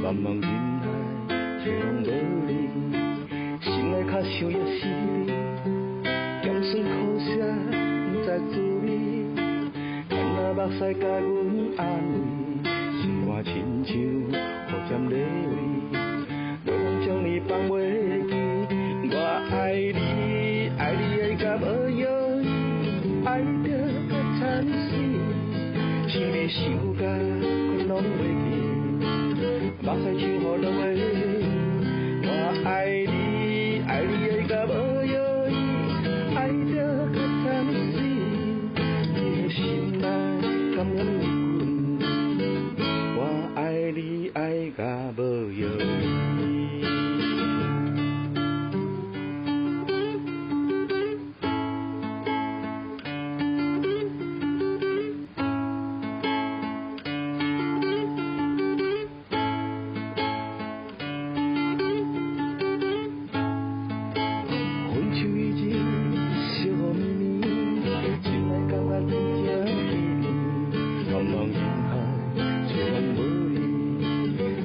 茫茫人海，找攏無你，心內較想的是你，鹹酸苦澀毋知滋味，干焦目屎共阮安慰，心肝親像雨點咧位，袂當將你放袂記。我愛你，愛你愛甲無藥醫，愛著甲慘死，想你想甲睏攏袂記，目屎像雨落袂。我愛你，愛你愛甲無藥醫，愛著甲慘死，你的心內甘願阮，我愛你愛甲無藥醫。分手以前惜雨綿綿，心內感覺真正稀微。茫茫人海，找攏無你，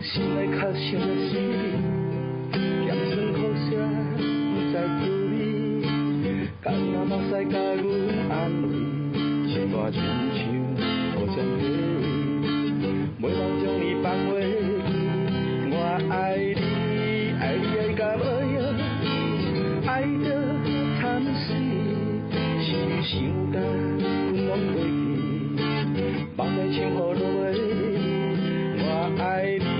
心內較想的是你，鹹酸苦澀毋知滋味，干焦目屎共阮安慰，心肝親像雨點咧位，袂當將你放袂記。我愛你，愛你愛甲無藥醫，愛著慘死，想你想甲睏攏袂記，目屎像雨落袂。我愛你，